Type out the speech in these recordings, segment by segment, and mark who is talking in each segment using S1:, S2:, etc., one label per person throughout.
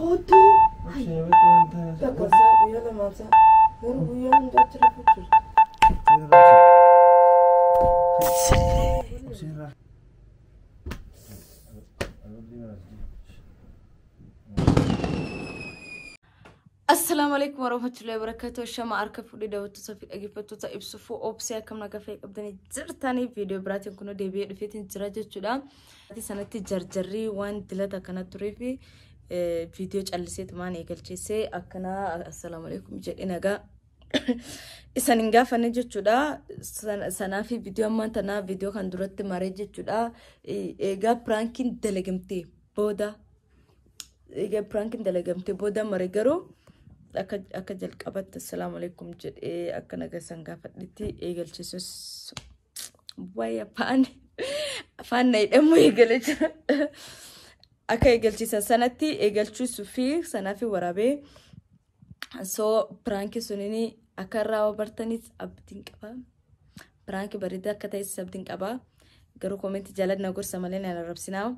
S1: Kootu. Takka isaa guyyaa lamaaf isaa garuu guyyaa hundaa achi rafuu jirtu. Assalaamu alaikum warahmatullahi wabarakatuh. Shama harka fuudhee daawwattoota fi dhaggeeffattoota ibsuuf obsee akkam nagaa fayyee qabdanii jirtanii viidiyoo biraatiin kun deebi'ee dhufeetiin jira jechuudha. Sanatti jarjarrii waan dilata kana turee fi viidiyoo calliseetumaan eegalchiisee akkanaa assalaamu alaikum jedhee nagaa isan hin gaafanne jechuudha. Sanaa fi viidiyoo ammaan tanaa viidiyoo kan duratti maree jechuudha. Egaa piraankiin dalagamtee booda egaa piraankiin dalagamtee booda maree garuu akka jalqabatti assalaamu alaikum jedhee akka nagaa isaan gaafadhetti eegalchiisus waa'ee afaan na hidhamu eegalee jira. Akka eegalchiisan sanatti eegalchiisuu fi sanaa fi waraabee soo piraankii suniin akka irraa bartanis abdiin qaba. Piraankii bareedaa akka ta'es abdiin qaba. Garuu koomentii jaaladha gorsa malee na arrabsinaa.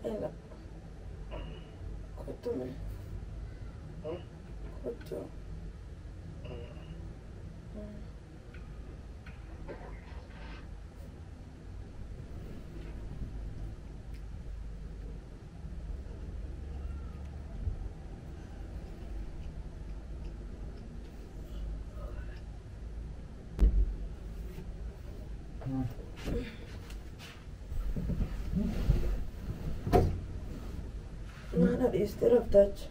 S1: Ela. Kottu mee. Kottu. Maal dhiistee raftaacha?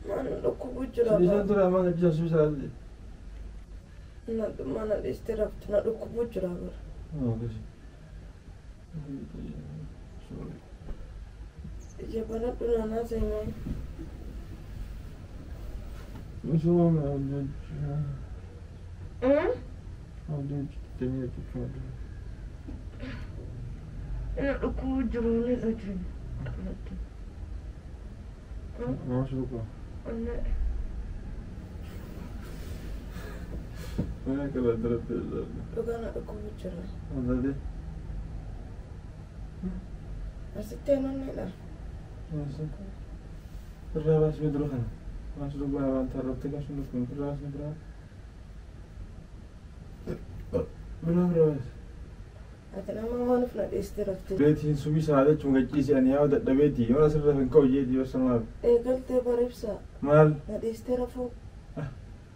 S1: Maal dhukkubuu jira? Maal dhiistee raftu? Na dhukkubuu jira bara. Ija banadhu naanaa seenaa. Na dhukkubuu jiru ni dhaju. Dhugaa na dhukkubuu jira. Asitti eenyuunidha? Ati nama waan of na dhiistee raftee.
S2: Beetiin subii sana jechuun gachiise ani yaa dadhabeeti yoo asirra hin ka'u jeeti yoo sanaaf.
S1: Eegaltee bara ibsaa.
S2: Maal?
S1: Na dhiistee rafuu.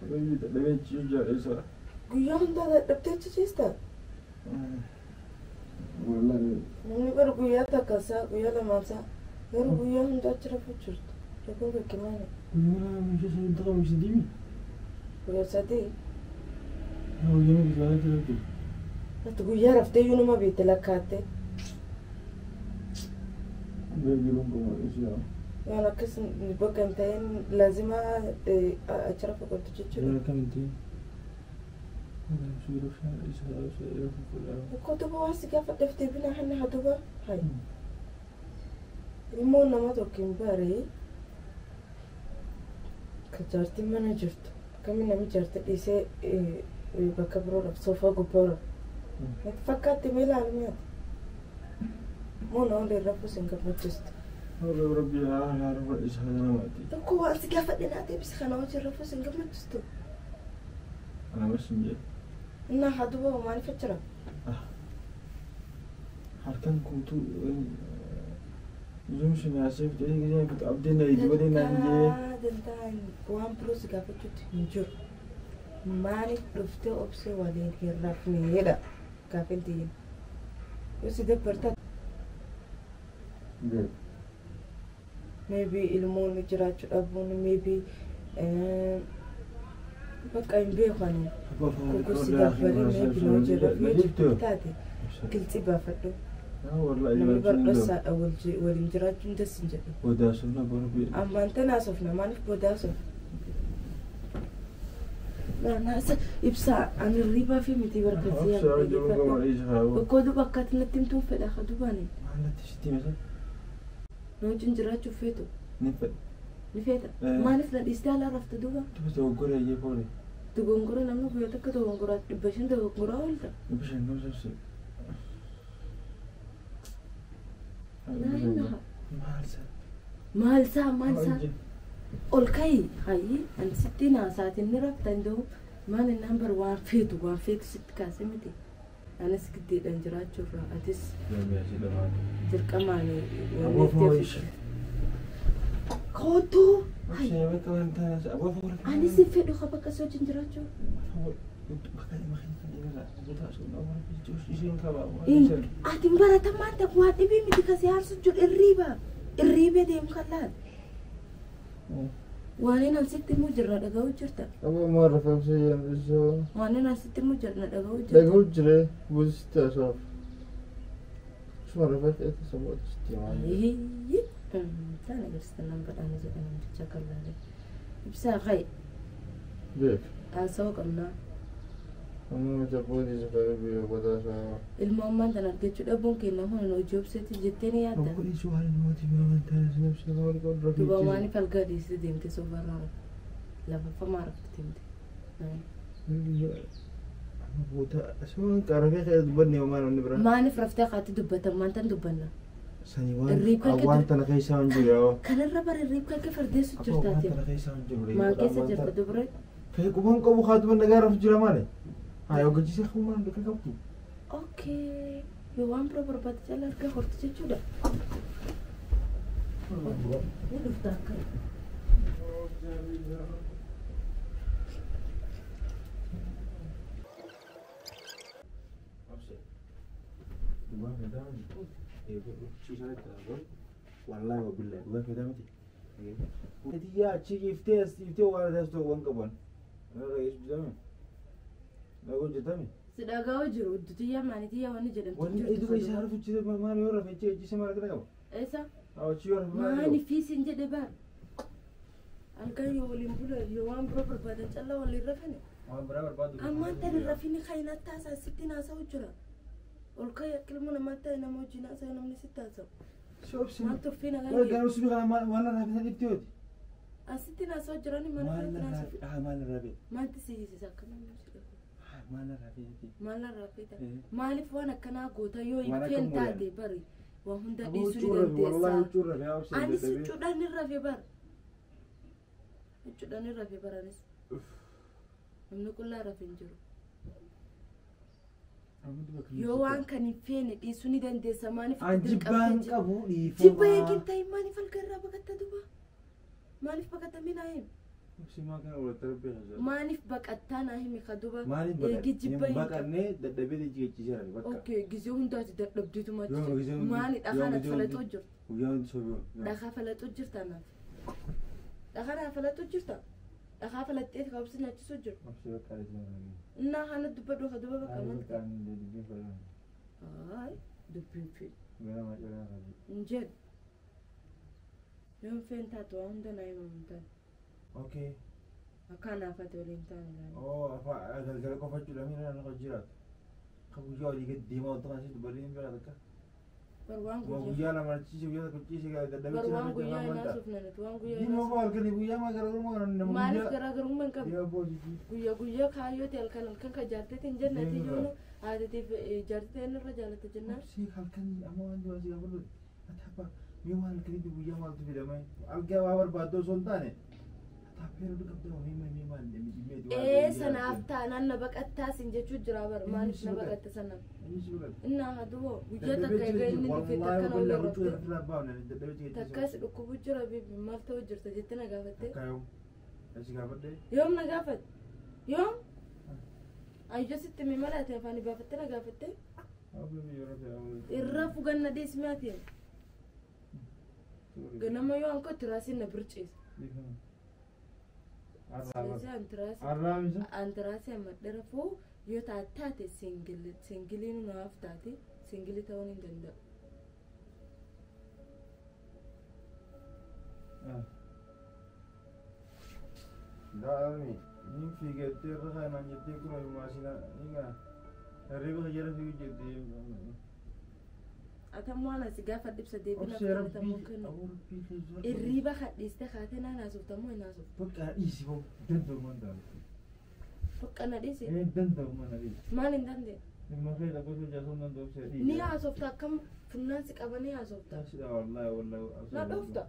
S2: Dadhabee ciisu jaalladha.
S1: Guyyaa hundaa dadhabdee ciistaa? Namni bara guyyaa takka isaa guyyaa lamaaf isaa garuu guyyaa hundaa achi rafuu jirtu. Rakkoon kee maali? Guyyaa sadii. Ati guyyaa raftee iyyuu nama beekte lakkaatte. Waan akkas bakka hin ta'in laazima achi rafuu qabdu jechuudha. Kottu waan si gaafadheef deebinaa hanna haa duuba. Ilmoon nama tokko hin baree ka jaartiin mana jirtu akkamiin namni jaartii dhiisee bakka biroo rafu soofaa gubbaa rafu. Natti fakkaatti mee ilaalmi ati. Moo na olii rafuus hin gammachiistu. Tokko waan si gaafadhe naa deebisi kana hojii rafuus hin gammachiistu. Innaa haa duuba maaliif achi rafu?
S2: Halkan guutuu abdiin na
S1: Dantaa waan biroo si gaafachuutti hin jiru. Maaliif dhuftee obsee waliin hin rafneedha gaafin tiyyin. Yoo si dabbarta maybe ilmoon jiraachuu dhabuun maybe Bakka hin beeku ani. Gogosi dabbalee binoo jira fi taate gilxi baafadhu. Namni bardhossaadha waliin jiraachuun das hin jedhu.
S2: Bodaasofna boru.
S1: Ammaan tana haasofna maaliif bodaasofna? Naasa ibsaa ani hirribaa fi miti barkasii Okkoo duba akkati natti himtuun fedha ka dubaani. Na wajjin jiraachuuf feetu. Ni feeta. Maaliif na dhiistee alaa rafta duba? Dogongora namni guyyaa takka dogongoraa 500 dogongoraa oolta. Maal isaa maal isaa? Ol ka'i hayyi ani sitti naasaatiin ni rafta hin ta'u maal innaan bar waan feetu sitti kaase miti. Anis giddeedhaan jiraachuurra atis dirqamaan kootuu anis hin fedhu ka bakka si wajjin jiraachuu. Ati baratamaan ta'u waa dhibii miti kasi aarsu jiru irriiba irriibee deemu kan laal. Waan inni asitti immoo jirra dhaga'uu jirta.
S2: Amma maal rafamsee jedhamsoo.
S1: Waan inni asitti immoo jirra dhaga'uu jirta.
S2: Dhaga'uu jire buusitti haasa'aaf. Suma rafee fe'ate sammuu sitti himaa.
S1: Taan agarsiisa nan badhaana jedhan namticha kan laale. Ibsaa ka'i.
S2: Beek.
S1: Haasa'uu qabnaa.
S2: Amma mata boodii safari biyya godaasaa.
S1: Ilmoo ammaan tan argachuu dhabuun keenya kun hojii obseeti jettee ni yaadda. Duuba maaliif algaa dhiistee deemte soofarraa lafafamaa rafte deemte. Maaliif raftee akaatti dubbatan maantan dubbanna?
S2: Waan tana keessa hin jiru yaa.
S1: Kanarra bara hirriibka akka fardeessu jirtaati. Maal keessa jirta dubree?
S2: Quban qabu haatuma nagaa rafu jira maali? Haa yoo gajjisee kumaan bakka qabdu.
S1: Okay. Yoo waan biroo barbaade jala argaa hortu jechuudha. Ni dhufta akka.
S2: Wallahi wa billahi dhugaa feetaa miti. Ati achi iftee as iftee waan adda waan qaban.
S1: Si dhaga'uu jiru iddutiyyaa maanitiyyaa wanni jedhamtu
S2: Wanni iddoo isaa rafu jira maal yoo rafe jechise maal kana qaba?
S1: Eessa?
S2: Achi yoo rafe maal
S1: Maaliif isin jedhe baar? Halkan yoo waliin bulan yoo waan biroo barbaadan callaa waliin rafani.
S2: Waan biraa barbaadu.
S1: Ammaan tani rafini kaayinaatti haasaa sitti haasa'u jira. Ol ka'e akka ilma namaatti ta'e nama wajjin haasa'u namni sitti haasa'u.
S2: Soobsi.
S1: Maal tuffii nagaa
S2: Wal garuu subii kana waan rafe itti hooti.
S1: Asitti haasa'u jirani maal
S2: Maal
S1: irratti haasa'u?
S2: rafe maal rafe
S1: Maalti si hiisisa akka namni si dhabu?
S2: maal rafe
S1: Maal rafeeta? Maaliif waan akkanaa goota yoo hin
S2: Waan akka
S1: feen
S2: muudaan.
S1: taate bari waan hunda dhiisuu ni
S2: Huccuu rafe wallahi
S1: dandeessaa.
S2: huccuu rafe haa obsee
S1: Anis
S2: dadhabee.
S1: huccuudhaan hin rafe bara. Huccuudhaan hin rafe bara anis. Namni qullaa rafe hin jiru. Yoo waan kan hin feene dhiisuu ni dandeessa maaliif
S2: An
S1: itti
S2: jibbaan
S1: dirqamtee
S2: qabu dhiifama.
S1: jibba eegin ta'e maaliif halkan irraa baqatta duba? Maaliif baqatta minaa himi?
S2: Simaa kana walitti rabbee haasa'u.
S1: Maaliif baqattaa naa himi ka duba?
S2: Maaliif
S1: Eegi jibba
S2: baqatne?
S1: hin qabu.
S2: Baqannee dadhabee jijjiirra bakka.
S1: Okay, gisee hundaati dadhabdeetu
S2: Yoo
S1: machi.
S2: gisee hundi-
S1: Maali
S2: yoo
S1: dhakaan ati
S2: gisee
S1: falaxuu
S2: hundi-
S1: jirtu?
S2: Guyyaa hundi sobiyoon.
S1: Dhakaa falaxuu jirta naaf. Dhakaa naa falaxuu jirta? Dhakaa falaxxee kabsi nyaachisuu jiru.
S2: Obsi bakka ariitii nama.
S1: Innaa kana dubbadhu ka duba bakka
S2: Ani
S1: maal?
S2: bakka ani dubbiin fayyadamu.
S1: Ay, dubbiin fedhu.
S2: Ganama calaa hojii.
S1: Hin jedhu. Yoo hin feen taate waan hunda naa himamu hin taane.
S2: Okay.
S1: Akka anaaf ati waliin taane laala.
S2: Oo afaan galgala qofa jechuudha miira nama jiraatu. Kan guyyaa olii gadi deemaa otoo kan isitti bareedin bira takka.
S1: Bar waan
S2: Waa
S1: guyyaa.
S2: guyyaa lama achiisi guyyaa tokko ciisee dadhabee
S1: Bar
S2: ciisee
S1: waan
S2: nama
S1: guyyaa
S2: jira
S1: hin
S2: maal ta'a.
S1: haasofne nuti waan guyyaa hin
S2: Diinoo
S1: haasofne.
S2: fa'aa halkanii guyyaa maa garaagarummaa kana nama
S1: Maaliif
S2: guyyaa.
S1: garaagarummaa hin qabne?
S2: Yaa boojii.
S1: Guyyaa guyyaa kaayyoo ta'e halkan halkan ka jaarteetiin hin jenne ati
S2: Deemuu
S1: iyyuu haatitiif jaartee inni irra jaalatte jennaan.
S2: Si halkan amma waan jiru asii gaafa dhufe. Ati abbaa mee waan halkanitti guyyaa maaltu fidama? Algaa waa barbaaddu osoo hin taane. Ati abbaa yeroo qabda mee mee maal mee
S1: Ee sanaaf taanaan na baqattaa sin jechuu jira bar maaliif na
S2: Inni si
S1: baqatte sanaaf?
S2: Inni si baqate.
S1: Innaa haa duboo guyyaa takka egaa inni dhufe takka na waliin rafte. Takkas dhukkubu jira bibi maal ta'u jirta jettee na gaafatte. Yoom na gaafatte? Yoom? Ayyoo sitti mee mala ati afaanii baafattee na gaafatte? Irraa fuganna deesmee ati. Ganama yoo anko tiraasiin na birciisa. ስለዚህ antiraasii
S2: Arraabisa.
S1: Antiraasii amma dherafuu yoo taate singiliin naaf taate singilii ta'uun hin danda'u.
S2: Daa'imni ni fiigattee irra kanaan jettee kun maasina ni gaa hirriba jala fiigu jettee.
S1: Atammoo ana si gaafa dhibsa deebii naaf
S2: Obsee
S1: kennitammoo
S2: rabbii
S1: kennu.
S2: aboo rabbii keessa.
S1: Irriiba hadhiiste kaatee naan haasoftammoo hin haasoftu.
S2: Bakka dhiisi hoo danda'u man taate.
S1: Bakka na dhiisi.
S2: Ee danda'u man dhiisi.
S1: Maal hin dandeenye?
S2: Dhimma kee lakkoofsa jaasuun danda'u obsee dhiisi.
S1: Ni haasofta akkam funnaan si qabanii haasofta.
S2: Taasisa wallaahi wallaahi.
S1: Na dhufta.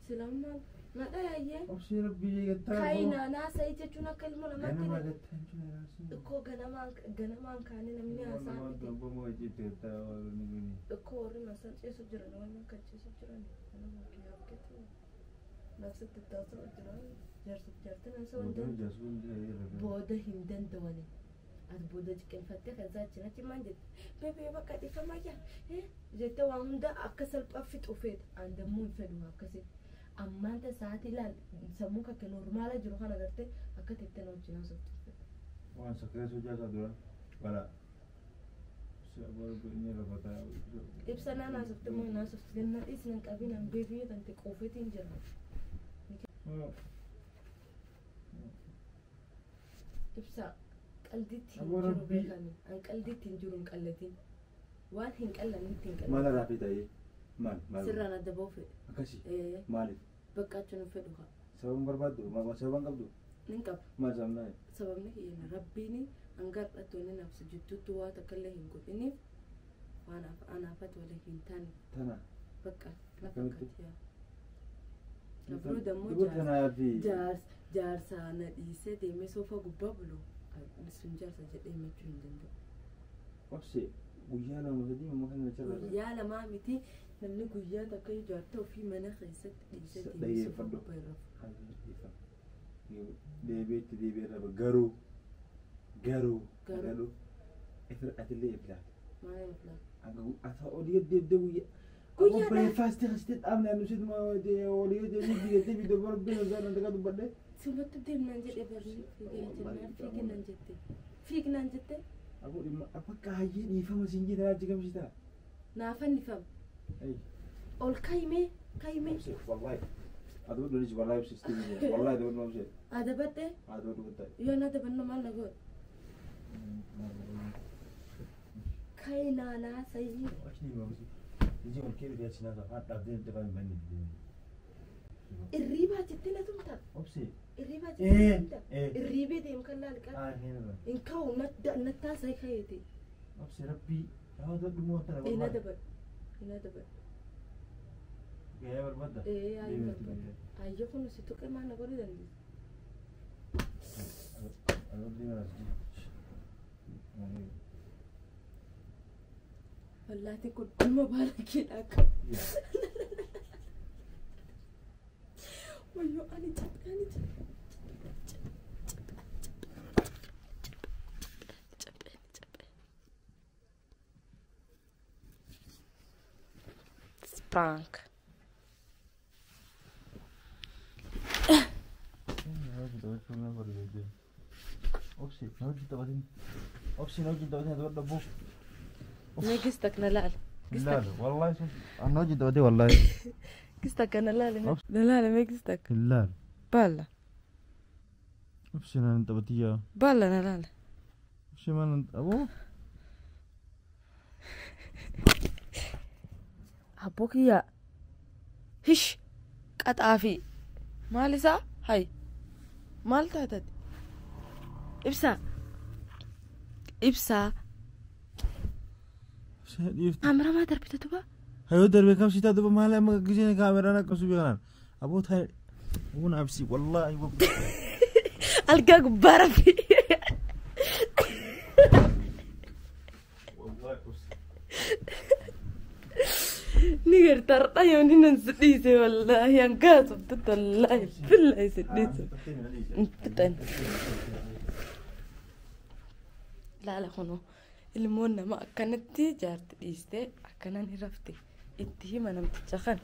S1: Silaan maal? Na dhayaayyee.
S2: Obsee rabbii gattaa.
S1: Kaayi naanaa sa'i jechuun akka ilmoo
S2: Ganama
S1: namaatti.
S2: gattaa jechuun
S1: Ikkoo ganamaan kaanii namni haasaa miti. Ikkoo warri masaan ciisu jiran waan akka ciisu jiran ganama kiyyaaf keetu nafsitti taasisa jiran jaarsuuf jaartin haasa'uu hin danda'u. Booda hin danda'ani. Ati booda ciqilfattee kan achi achi maal jette? Beebee bakka dhiifama yaa jettee waan hunda akka salphaa fixu feeta. An dammoo hin fedhu akkasii. Ammaan ta sa'aatii ilaal sammuu kakka normaala jiru kana gartee akka teettee na wajjin haasoftu fedha.
S2: Waan sakkeessuu jaasaa dura wala.
S1: Ibsa naan haasofte moo hin haasofte na dhiis nan qabiin an beebii tante quufeetiin jira. Ibsa qaldiitti hin
S2: Aboo
S1: jiru
S2: Rabbii.
S1: beekani. An qaldiitti hin jiru hin qallatin. Waan hin qallannetti hin
S2: Maal
S1: qallatin.
S2: irraa fi ta'ee? Maal? Maal?
S1: Sirraan adda ba'uu fedhe.
S2: Akkasii.
S1: Ee
S2: Maaliif?
S1: baqqaachuu nu fedhu haa.
S2: Sababa barbaaddu? Sababa hin qabdu?
S1: Nin qaba.
S2: Maal sababni?
S1: Sababni kiyya rabbiin hanga har'aatti wanni nafsi jidduutti waa takka illee hin godhiniif waan anaafatu waliin hin taane
S2: Tana.
S1: bakka na
S2: Akkamitti?
S1: fakkaatti yaa. Nafruu dammoo
S2: Duba tanaa fi.
S1: jaarsa na dhiisee deemee soofaa gubbaa bulu sun jaarsa jedhee himachuu hin danda'u.
S2: Obsee guyyaa lama sadii mamma kana nacharra.
S1: Guyyaa lamaa miti namni guyyaa takka iyyuu jaarta ofii mana keessatti dhiisee deemee soofaa
S2: Dhaggeeffadhu.
S1: gubbaa irra rafu.
S2: Deebiitti deebi'ee raba garuu garuu
S1: Garuu.
S2: garuu ifir atillee iflaata.
S1: Maal hin
S2: Ata olii deebdee guyyaa.
S1: Guyyaadha.
S2: Breakfast kasitti dhaabne anu sit olii deebii digatee bidoo barbee osoo nan takaa dubbadhe.
S1: Sumatti deemnaan jedhe barri fiigee jennaan fiiginaan jette. Fiiginaan jette
S2: Aboo dhimma bakka hayyee dhiifama siin jedhe achi gamsitaa.
S1: naa fannifama. Ol kaayimee kaayimee
S2: Wallahi. Aduu dhulis wallahi ibsisti wallahi aduu dhulis
S1: adabadhee
S2: aduu dhulis.
S1: yoo na adabanno maal na godhe. Kayi naanaa sayii irriibaa jettee na tumta.
S2: Obsee.
S1: Irriibaa jettee na tumta.
S2: Eh.
S1: Irriibee deem kan laal qaba. Hin ka'u nattaa sayi kayeete.
S2: Obsee rabbii haa dhumuu tana
S1: Hin adabadhu. Hin adabadhu.
S2: Gahee barbaadda.
S1: Ee ayyuu barbaada. Ayyuu kun si tuqee maal na godhuu dandeessa? Wallaahi kun dhuma baalakeedha akka. Wayyoo ani cabbe ani cabbe. Cabbe ani cabbe. Prank.
S2: Obsee na wajjin taphatin. Obsee na wajjin taphatin aduu dhabuu.
S1: Nigista kana laal.
S2: Laal wallahi sun na wajjin taphatee wallahi.
S1: Gista kana laal. Na laal mee gista.
S2: Laal.
S1: Balla.
S2: Obsee na taphatii yaa.
S1: Balla na laal.
S2: Obsee maal aboo.
S1: Abboo kiyyaa. Hish. Qaxaafi. Maal isaa? Hay. Maal taatati? Ibsaa. Ibsaa.
S2: Obsee dhiifte.
S1: Kaameramaa darbite duba.
S2: Hayoo darbe kamsitaa duba maal amma giseen kaameraan akkasuu beekanaan. Aboo taa'e. Aboo na absii wallahi.
S1: Algaa gubbaa rafi.
S2: Wallahi obsee.
S1: Ni gartaarra yoo ni nan si dhiise wallaahi hangaa sobtutti wallaahi billaahi si dhiise. Fixan. Laala kunoo ilmoon nama akkanatti jaarti dhiistee akkanaan hin rafte itti hima namticha kana.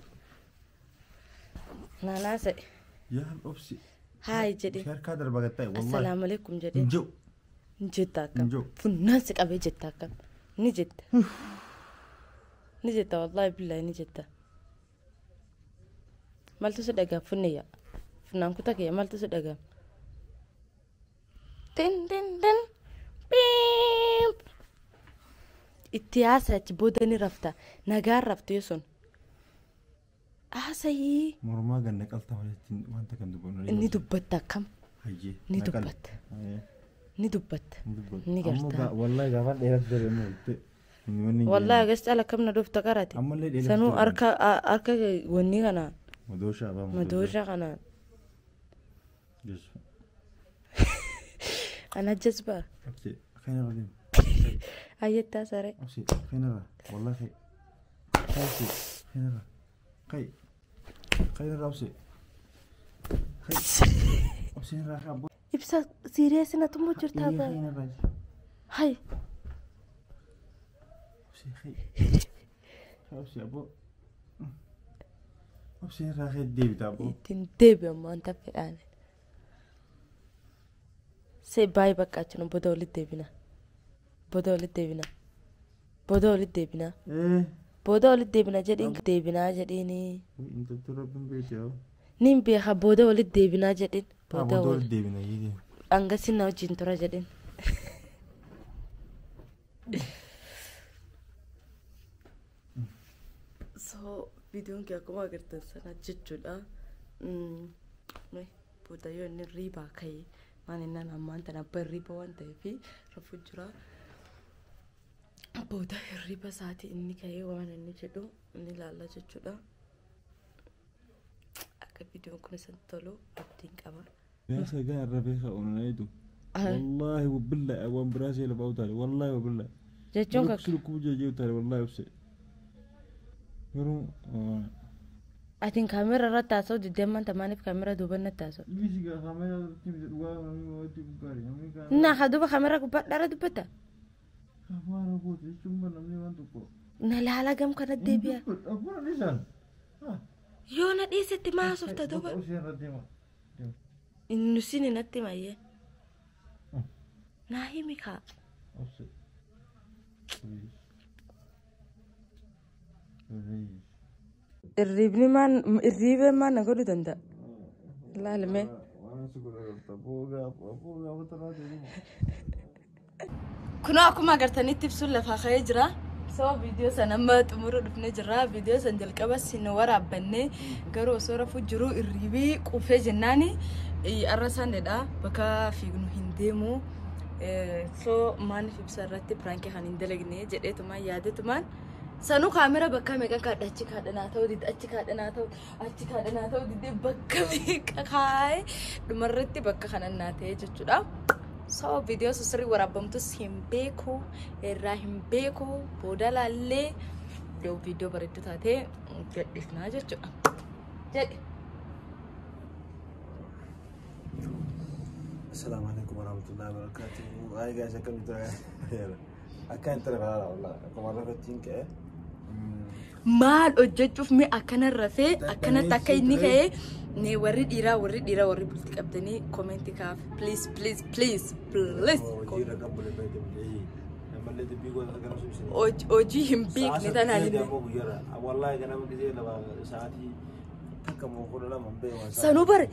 S1: Naanaa sa'e.
S2: Yaa obsi.
S1: Haay jedheen.
S2: Harkaa darba gatta'e wallahi.
S1: Assalaamu alaikum jedheen.
S2: Hin jiru.
S1: Ni jetta akkam.
S2: Hin jiru.
S1: Funnaan si qabee jetta akkam. Ni jetta. Ni jetta wallahi billahi ni jetta. Maaltu si dhaga'am funne yaa. Funnaan kutaa kiyya maaltu si dhaga'am. Tin tin tin. Piip. Itti haasa achi booda ni rafta. Nagaan raftu yoo sun. Haasayii.
S2: Mormaa ganna qalta walitti wanta kan dubbannu.
S1: Ni dubbatta akkam.
S2: Hayyee.
S1: Ni
S2: naqal.
S1: dubbatta.
S2: Hayyee.
S1: Ni dubbatta.
S2: Ni dubbatta.
S1: Ni
S2: Ammoo
S1: garta.
S2: Wallahi gaafa dheeratu darbe jettee. Inni
S1: Wallahi agas caala kam na dhufta qarate.
S2: Ammallee dheeratu
S1: Sanuu
S2: darbe.
S1: Harka wanni kanaan.
S2: Madooshaa abaa
S1: Madooshaa kanaan.
S2: Jesu.
S1: Ana jazbaa.
S2: Obsi kanarra deemu.
S1: Ayyettaa saree.
S2: Obsi kanarra. Wallahi. Obsi kanarra. Kai. Kanarra obsi. Kai. Obsi kanarra abbo.
S1: Ibsa siiriyees na tumuu jirtaa bara.
S2: Kanarra.
S1: Hay.
S2: Obsi kai. Obsi abbo. Obsi kanarra kai deebita abbo.
S1: Ittiin deebi'amu wanta fedhaan. See baay'ee baqqaachinu booda walitti deebina. Booda walitti deebina. Booda walitti deebina.
S2: Eh.
S1: Booda walitti deebina jedhiin deebinaa jedhiini.
S2: Intalti rabbiin beekti yaa.
S1: Nin beeka booda walitti deebinaa jedhiin.
S2: Booda
S1: Booda
S2: walitti
S1: walitti.
S2: deebina yiidee.
S1: Hangasi na wajjin tura jedhiin. So viidiyoon kee akkuma agartan sana jechuudha. Booda yoo inni riibaa ka'e waan inni ammaan tana abbaan riiba waan ta'eef rafuu jira. Booda hirriba isaatii inni ka'ee waan inni jedhu inni ilaalla jechuudha. Akka viidiyoon kun isin tolu abdiin qaba.
S2: Yaa sagaa irra beeka oonanaytu. Wallaahi wabillahi waan biraa see lafa utaale wallaahi wabillahi.
S1: Jechuun
S2: Lukkuu lukkuu jejee utaale wallaahi obse. Garuu
S1: atiin kaamera irratti haasa'u diddee ammaan tamaaniif kaamera duuba natti haasa'u.
S2: Ibisi gaa kaamera irratti miti dhugaa namni walitti gaarii namni kaamera.
S1: Na haa duuba kaamera gubbaa dhara dubbata.
S2: Kaamera goota jechuun bara namni waan tokko.
S1: Na laala gam kana deebi'a.
S2: Abbaan isaan.
S1: Yoo na dhiisetti maa haasofta duuba.
S2: Obse irra deema.
S1: Inni sin natti mayyee. Naa himi kaa.
S2: Obse. Please. Please.
S1: Irriibni maan irriibee maan na godhuu danda'a. Laalime.
S2: Waan si godha galta. Boo gaafa taraa deemu.
S1: Kunoo akkuma agartanitti ibsuun lafaa ka'ee jira. So viidiyoo sana amma xumuruu dhufnee jirra. Viidiyoo sana jalqaba sin waraabbannee garuu osoo rafuu jiru irriibii quufee jennaani arra isaanidha. Bakka fiignu hin deemu. So maaliif ibsa irratti piraankii kan hin dalagne jedheetumaan yaadetumaan sanuu kaamera bakka meeqa kaadha achi kaadhanaa ta'uu dide achi kaadhanaa ta'uu achi kaadhanaa ta'uu dide bakka meeqa kaa'ee dhumarratti bakka kanan naa ta'e jechuudha. So viidiyoo sirrii waraabamtus hin beeku irraa hin beeku booda laallee yoo viidiyoo bareedduu taate gadhiifnaa jechuudha. Jedhe.
S2: Assalamu alaikum warahmatullahi wabarakatuh. Hi guys, akkam jirtu? Akka hin ture baraara wallah. Akkuma rafettiin ka'e.
S1: Maal hojjechuuf mee akkana rafee akkanatti akka inni ka'ee nee warri dhiiraa warri bultii qabdanii koomentii kaaf please please please please.
S2: Hojii irra kan bule fayyadamu. Namallee dubbii goota akka nama subsanii.
S1: Hojii hin beekne tanaan illee.
S2: Guyyaarra. Wallahi ganama gisee lama sa'aatii takka moo 12 hin beeku.
S1: Sanuu bare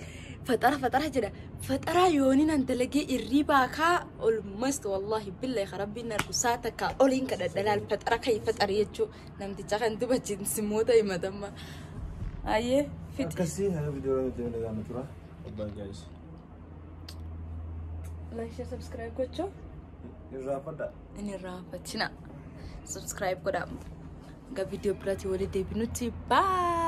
S1: faxara faxara jedha. Faxara yooniin an dalagee irriibaa kaa olmast wallahi billahi rabbiin argu saa takka oliin kadhadha laal faxara kai faxari jechuu namticha kan duba jinsimoota himatamma. Ayyee fixi.
S2: Akkasii haga viidiyoo irra nuti gaana tura. Bye guys.
S1: Like share subscribe gochuu.
S2: Irraa fadha.
S1: Inni irraanfatina. Subscribe godhaa. Hanga viidiyoo biraatti walii deebinutti bye.